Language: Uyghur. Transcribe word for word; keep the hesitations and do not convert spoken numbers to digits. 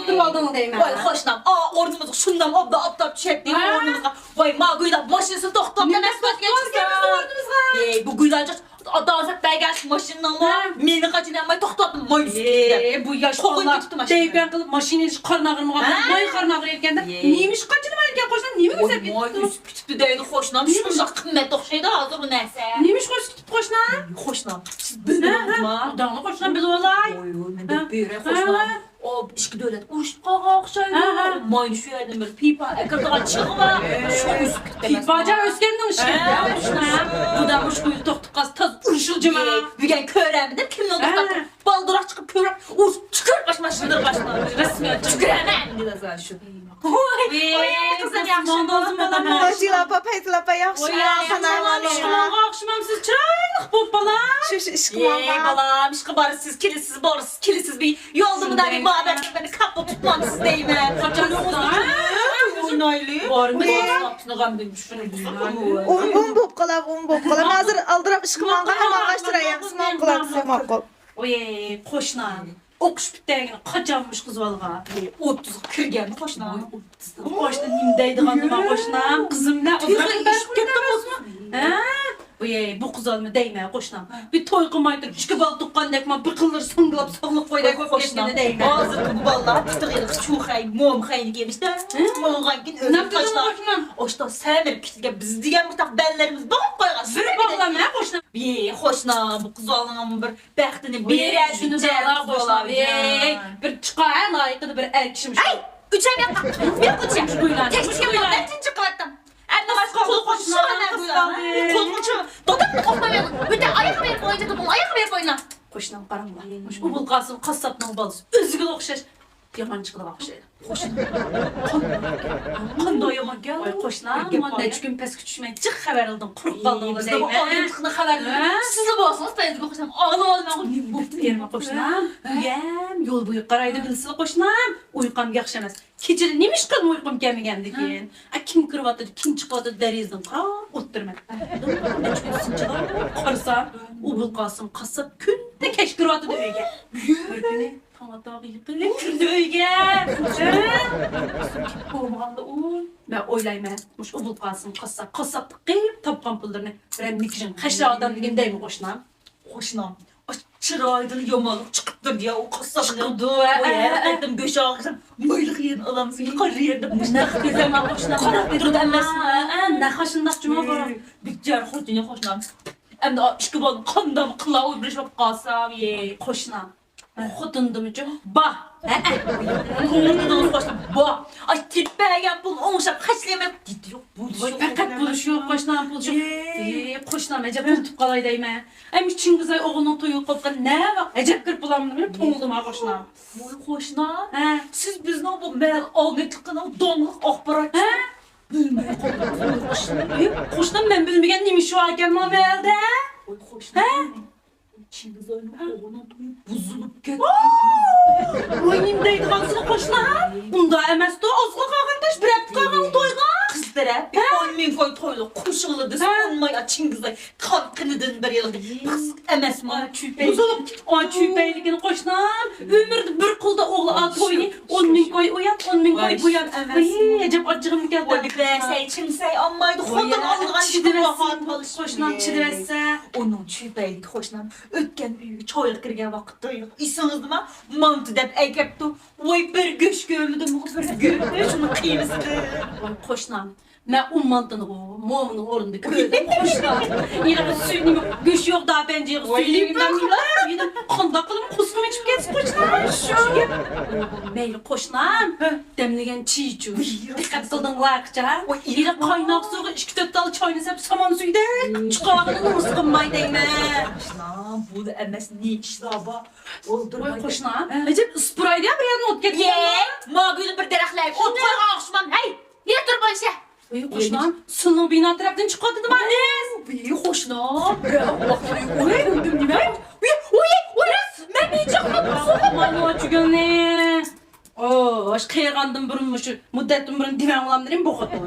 ئولتۇرۇۋالدىڭ دەيمەن. ۋاي، قوشنام، ئا، ئورنىمىزغا شۇنداق ئوبدان ئاپتاپ چۈشەتتى، ھە؟ ئورنىمىزغا. ۋاي، ما گۇيلا ماشىنىسىنى توختىتىپ ئەمەس ئورنىمىزغا. ئەي، بۇ گۇيلا ئاتا سەپ بەرگەن ماشىنىنىڭمۇ ھە؟ مېنى قاچىلىماي توختاتتى، ماي ئۈسۈپ كېتىپتۇ. ئېي، بۇ ياش قوقۇپ بالىلار كېتىپتۇ ماشىنا. دەيپەن قىلىپ ماشىنا ئېلىشقا قارا ناغرىمىغان ھە؟ ماي قارا ناغرى ئەكەندە. ئېي. نېمە ئىشقا قاچىلىمايدىكەن قوشنام، نېمە ئۆسۈپ كېتىپتۇ؟ ئۆسۈپ كېتىپتۇ دەيدۇ قوشنام، شۇنداق قىممەت ئوخشايدۇ ھازىر بۇ نەرسە. نېمە ئىشقا ئۆسۈپ كېتىپتۇ قوشنام؟ قوشنام، سىز ھە، ھە. بىلمەيسىزما؟ داڭلىق قوشنام بىلىۋالاي. ۋوي، ۋوي، مەن دەپ بېرەي قوشنام. ھە. ئۇ ئىككى دۆلەت ئۇرۇشۇپ قالغان ئوخشايدۇ. ھە، ھە. ماينى شۇ يەردىن بىر پىپا ئەكىرىدىغان چىغى بار. شۇ ئۇرۇشۇپ كېتىپتۇ. پىپاجان ئۆسكەننىڭ ئىشى. ھە، شۇ. بۇدا مۇشۇ كويدا توختاپ قالسا تازا ئۇرۇشۇل جىما. ئى، بۈگۈن كۆرەمدىم كىمنىڭ ھە. توختاپ بالدۇراق چىقىپ كۆرۈپ ئۇرۇپ تۈكۈرۈپ باشلاشتىدۇر باشلار. رەسمىي تۈكۈرەمەن دېدى شۇ. ۋوي، ۋوي، قىزىم ياخشى بولدى. پەيزىل ئاپا، پەيزىل ئاپا ياخشىمۇ؟ قانداق ئەھۋالىڭلار؟ ئىشقا ئوخشىمامسىز، چىرايلىق بوپلا. شۇ، شۇ ئىشقا ئى، بالام، ئىشقا بارىسىز، كېلىسىز، بارسىز، كېلىسىز، بىر يولدا مۇنداق بىر مۇھەببەتلىك بىرنى كاپا تۇتمامسىز دەيمەن. قاچان ئوينايلى؟ بارمىز. ئۇن، ئۇن بوپ قالا، ئۇن بوپ قالا. ھازىر ئالدىراپ ئىشقا ماڭغان، ئەمما ئاشتۇراي، ياخشى، ماقۇل، ماقۇل. ئوي، قوشنا. ئوقۇش پۈتتەگىنى قاچان مۇشۇ قىز بالىغا؟ ئوتتۇزغا كىرگەن قوشنام. قوشنا نېمە دەيدىغاندىما قوشنام؟ قىزىم بىلەن ئۇزاق ئىشىپ كەتتى قوشنام. ھە؟ ۋوي، بۇ قىز بالىمۇ دەيمەن قوشنام. بىر توي قىلماي تۇرۇپ ئىككى بالا تۇغقاندەكما بىر قىللىرى ساڭگىلاپ ساغلىق قويدەك بولۇپ كەتكىنى دەيمەن. ھازىرقى بۇ بالىلار پىتىغىلىق چۇخەي، مومخەينى كىيمىشتە. مومغان كېيىن ئۆزى قاچىلار. ئاشتا سەمرىپ كېتىلگەن بىز دېگەن مۇتاق بەللىرىمىز بولۇپ قويغان. بىر بالىلار مە قوشنام. ۋوي، قوشنام، بۇ قىز بالىنىڭ بىر بەختىنى بېرەر شۇنى دەڭلار قوشنام. ۋوي، بىر چىقار ھە لايىقىدا بىر ئەر كىشى مۇشۇ. ئەي، ئۆچەم ياققا. ياق ئۆچەم. مۇشۇ قويلار. تەكشى مۇشۇ قويلار. نەچچىنچى قەۋەتتىن؟ ئەمدى باشقا قول قوشۇشۇڭ قىز قالدى. قول قوشۇشۇڭ. دادامنى قوقمايمەن. بۆتە ئاياغقا بېرىپ ئوينىدى بۇ. ئاياغقا بېرىپ ئوينا. قوشنام قاراڭلار. مۇشۇ ئوبۇلقاسىم قاسساپنىڭ بالىسى. ئۆزىگىلا ئوخشاش. يامان چىقىدىغان ئوخشايدۇ. قوشنا. قانداق يامانكەن؟ ۋاي، قوشنا، مانا نەچچە كۈن پەسكە چۈشمەي جىق خەۋەر ئالدىڭ، قۇرۇق قالدىڭ دەيمەن. بىزنىڭ ئالدىنقىنى خەۋەر ھە؟ سىزلا بولسىڭىز پەيزىگۈل قوشنام، ئالىۋالماڭ. نېمە بوپتۇ دېمە قوشنام. ھە؟ ئۆيەم يول بويىغا قارايدۇ، بىلىسىلا قوشنام. ئۇيقۇم ياخشى ئەمەس. كېچىدە نېمە ئىش قىلدىم ئۇيقۇم كەلمىگەندىكىن. ھە؟ ئا، كىم كىرىۋاتىدۇ، كىم چىقىۋاتىدۇ، دېرىزىدىن قاراپ ئولتۇرىمەن. نەچچە كۈن سىنچىلاپ قارىسام، ئوبۇلقاسىم قاسساپ كۈندە كەچ كىرىۋاتىدۇ ئۆيگە. بىر كۈنى تاڭ ئاتارغا يېقىن كىردى ئۆيگە. بولمىغاندا ئۇ. مەن ئويلايمەن، مۇشۇ ئوبۇلقاسىم قاسساپ، قاسساپلىق قىلىپ تاپقان پۇللىرىنى بىرەر مېكىياژنى خەجلەپ ئادەم دېگەن دەيمەن قوشنام. قوشنام، ئاش چىرايىدىن يامانلىق چىقىپ تۇرىدۇ يا، ئۇ قاسساپنىڭ. چىقىدۇ، ھە، ھە، ھەر قېتىم گۆش ئالغان مايلىق يېرىنى ئالامسىز، قارا يېرىنى. نەق دېسەم، قوشنام، قاراپ تۇرىدۇ ئەمەسمۇ؟ ھە، نەق ئاشۇنداق جۇمۇ. بىچارە خوتۇنى قوشنام. ئەمدى ئىككى بالىنى قانداق قىلا ئويلىشىپ قالسام، يەي. قوشنام. خوتۇندىمۇچۇ؟ با. ھەئە. توغرا دېدىڭىز قوشنام. با. ئاي، تېپىپ بەرگەن پۇلنى ئوڭشاپ خەجلىمەي. دېدى يوق، بولۇشى يوق. پەقەت بولۇشى يوق، قوشنام، پۇل يوق. ئېي، قوشنام، ئەجەب ئۇنتۇپ قالاي دەيمەن. ئەي، مۇشۇ چىڭگىزئاي ئوغلىنىڭ تويى قوپقان نەۋاق ئەجەب كىرىپ بولامدۇ؟ توڭلىدىم ھا، قوشنام. ۋوي، قوشنام. ھە. سىز بىزنىڭ بۇ مەھەللە ئاگېنتلىقىنىڭ داڭلىق ئاخباراتچىسى. ھە؟ بىلمەي قالدىڭىزمۇ قوشنام؟ ئېي، قوشنام، مەن بىلمىگەن نېمە ئىش بار ئىكەن ما مەھەللىدە؟ ۋوي، قوشنام. ھە؟ چىڭگىزئاينىڭ ئوغلىنىڭ تويى بۇزۇلۇپ كەتتى. ۋوي، نېمە دەيدىغانسىز قوشنام؟ ئۇنداق ئەمەستۇ، ئازلا قالغان توي، بىر ھەپتە قالغان تويغا. قىز تەرەپ ھە؟ ئون مىڭ كوي تويلۇق قوشۇڭلار دېسە، ھە؟ ئۇنماي، ئا، چىڭگىزئاي تارقىنىدىن بىر يىلغا پىخسىق ئەمەسمۇ؟ ئا، چۈپەي. بۇزۇلۇپ. ئا، چۈپەيلىكىنى قوشنام. ئۆمرىدە بىر قولدا ئوغلى ئا توينى ئون مىڭ كوي ئۇيان، ئون مىڭ كوي بۇيان. ۋاي، ئەجەب ئاچچىقىم كەلدى. ۋاي، بەرسەي، چىڭسەي ئالمايدۇ. خوتۇن ئالغان چىدىۋەتسە، قوشنام، چىدىۋەتسە. ئۇنىڭ چۈپەيلىكى قوشنام. ئۆتكەن ئۆيگە چايغا كىرگەن ۋاقىتتا ئىسىڭىزدىما مانتا دەپ ئەكەپتۇ. ۋاي، بىر گۆش كۆرمىدىمغۇ، بىر گۆش، شۇنىڭ قىيمىسىدىن. ۋاي، قوشنام، مەن ئۇ مانتىنىغۇ مومىنىڭ ئورنىدا كۆردۈم، قوشنام. ھېلىقى سۈيى نېمە، گۆشى يوق داپەنجىغا سۈيى نېمە، قانداق قىلىپ قۇسقۇم ئېچىپ كەتسە، قوشنام. شۇ گەپ. مەيلى، قوشنام. دەملىگەن چىچۇ. دىققەت قىلدىڭلارچە؟ ھېلى قايناق سۇغا ئىككى تۆت تال چاينى سەپ، سامان سۈيىدەك چىقارغىنىنى ھېس قىلماي دەيمەن. قوشنام، بۇ ئەمەس، نى ئىشلار بار. ئولتۇرماي. ۋاي، قوشنام. ئەجەب ئىسسىپ تۇرايدۇ يا، بىر يەردىن ئوت كەتكەن. يەي، ماگۈلى بىر دەرەخلەر ئوت قويغان ئوخشىمام، ھەي، يېتىر بولسا. ۋاي، قوشنام، سۇنىڭ بىنا تەرەپتىن چىقىۋاتىدىما ئىس؟ ۋاي، قوشنام، بىراق ۋاقىت ئۆي ئوي ئۆندۈم نېمە؟ ۋاي، ۋاي، ۋاي، مەن بىچاقلاپ سۇغا مانا چۈگۈلنى. ئوش، قېرىغاندىن بۇرۇن، مۇشۇ مۇددەتتىن بۇرۇن دېمەڭلامدىرىم بۇ خوتۇن.